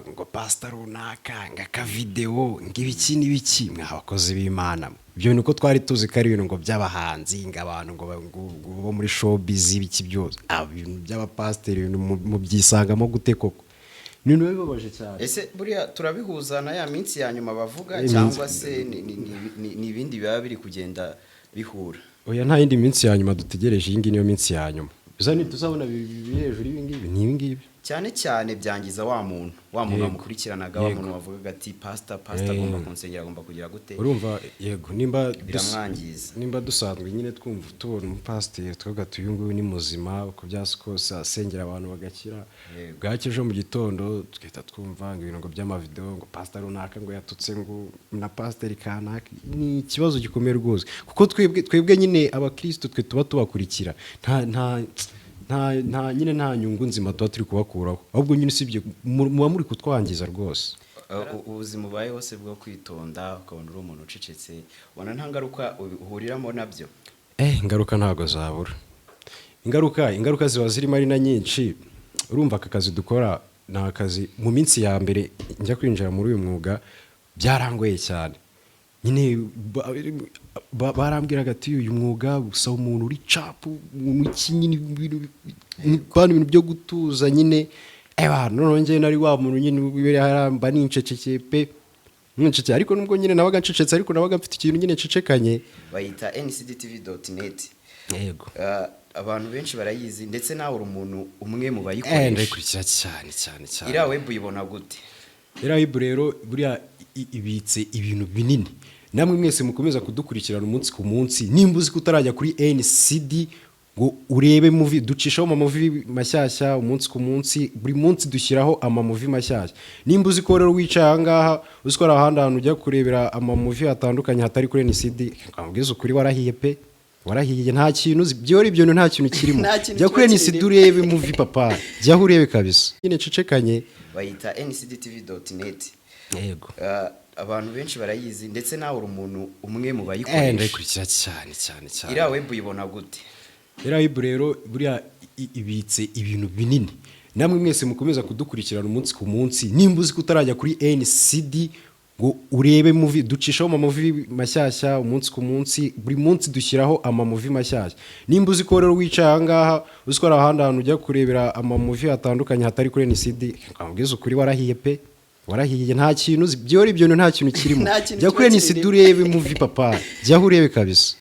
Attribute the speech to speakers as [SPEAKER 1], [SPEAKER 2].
[SPEAKER 1] Ngo pasita runaka, ngo akavidewo, ngo ibiki n'ibiki. Mwa bakozi b'Imana, ibyo bintu ko twari tuzi ko ari ibintu ngo by'abahanzi, ngo abantu ngo bo muri showbiz, ibiki byose, ibintu by'abapasiteri, ibintu mubyisangamo gute koko? Ni ibintu biba bibabaje cyane.
[SPEAKER 2] Ese buriya turabihuza na ya minsi ya nyuma bavuga, cyangwa se ni ibindi biba biri kugenda bihura?
[SPEAKER 1] Oya, nta yindi minsi ya nyuma dutegereje, iyi ngiyi niyo minsi ya nyuma. Tuzabona biri hejuru y'ibi ngibi, ni ibi ngibi.
[SPEAKER 2] Cyane cyane byangiza wa muntu wamukurikiranaga, wa muntu wavugaga ati: "Pasita, pasita agomba kunsengera, agomba kugira gute."
[SPEAKER 1] Urumva, yego, nimba
[SPEAKER 2] Biramwangiza.
[SPEAKER 1] Nimba dusanzwe nyine twumva, tubona umupasiteri, tukavuga ati: "Uyu nguyu ni muzima, uko byasa kose asengera abantu bagakira." Bwacya ejo mu gitondo tugahita twumva ngo ibintu ngo by'amavidewo, ngo pasita runaka ngo yatutse ngo na pasiteri kanaka. Ni ikibazo gikomeye rwose, kuko twebwe nyine abakirisitu, twe tuba tubakurikira, nta nyine nta nyungu nzima tuba turi kubakuraho, ahubwo nyine usibye muba muri kutwangiza rwose.
[SPEAKER 2] Ubuzima ubayeho se bwo kwitonda, ukabona uri umuntu ucecetse, ubona nta ngaruka uhuriramo nabyo?
[SPEAKER 1] Ingaruka ntabwo zabura. Ingaruka ziba zirimo ari na nyinshi. Urumva, aka kazi dukora ni akazi, mu minsi ya mbere njya kwinjira muri uyu mwuga byarangoye cyane nyine. Barambwiraga ati: "Uyu mwuga usaba umuntu uri capu, umuntu iki nyine, ibintu byo gutuza nyine." Eba noneho njyewe nari wa muntu nyine wibereye, mba nincecekeye pe, ncecekeye. Ariko nubwo nyine nabaga ncecetse, ariko nabaga mfite ikintu nyine ncecekanye.
[SPEAKER 2] Bayita ncdtv.net.
[SPEAKER 1] Yego.
[SPEAKER 2] Abantu benshi barayizi, ndetse nawe uri umuntu umwe mu bayikoresha.
[SPEAKER 1] Ndayikurikira cyane cyane cyane.
[SPEAKER 2] Iriya web uyibona gute?
[SPEAKER 1] Iriya web rero buriya ibitse ibintu binini. Namwe mwese mukomeza kudukurikirana umunsi ku munsi, nimba uzi ko utarajya kuri NCD ngo urebe movie, ducishaho amamovie mashyashya umunsi ku munsi, buri munsi dushyiraho amamovie mashyashya. Nimba uzi ko rero wicaye aha ngaha, uzi ko hari ahandi hantu ujya kurebera amamovie hatandukanye hatari kuri NCD, nkabwiza ukuri, warahiye pe, warahiye. Nta kintu uzi, byori ibyo bintu nta kintu kirimo.
[SPEAKER 2] Nta kintu
[SPEAKER 1] Jya kuri
[SPEAKER 2] kiba
[SPEAKER 1] NCD
[SPEAKER 2] kirimo.
[SPEAKER 1] urebe movie papa, jyaho urebe kabisa nyine ncecekanye.
[SPEAKER 2] Bayita ncdtv.net.
[SPEAKER 1] Yego.
[SPEAKER 2] Abantu benshi barayizi, ndetse nawe uri umuntu umwe mu bayikoresha.
[SPEAKER 1] Ndayikurikira cyane cyane cyane.
[SPEAKER 2] Iriya web uyibona gute?
[SPEAKER 1] Iriya web rero buriya ibitse ibintu binini. Namwe mwese mukomeza kudukurikirana umunsi ku munsi, nimba uzi ko utarajya kuri NCD ngo urebe movie, ducishaho amamovie mashyashya umunsi ku munsi, buri munsi dushyiraho amamovie mashyashya. Nimba uzi ko rero wicaye aha ngaha, uzi ko hari ahandi hantu ujya kurebera amamovie hatandukanye hatari kuri NCD, nkabwiza ukuri, warahiye pe, warahiye. Nta kintu uzi, byori ibyo bintu nta kintu kirimo.
[SPEAKER 2] Nta kintu
[SPEAKER 1] Jya
[SPEAKER 2] kiba
[SPEAKER 1] kuri NCD
[SPEAKER 2] kirimo.
[SPEAKER 1] urebe movie papa, jyaho urebe kabisa.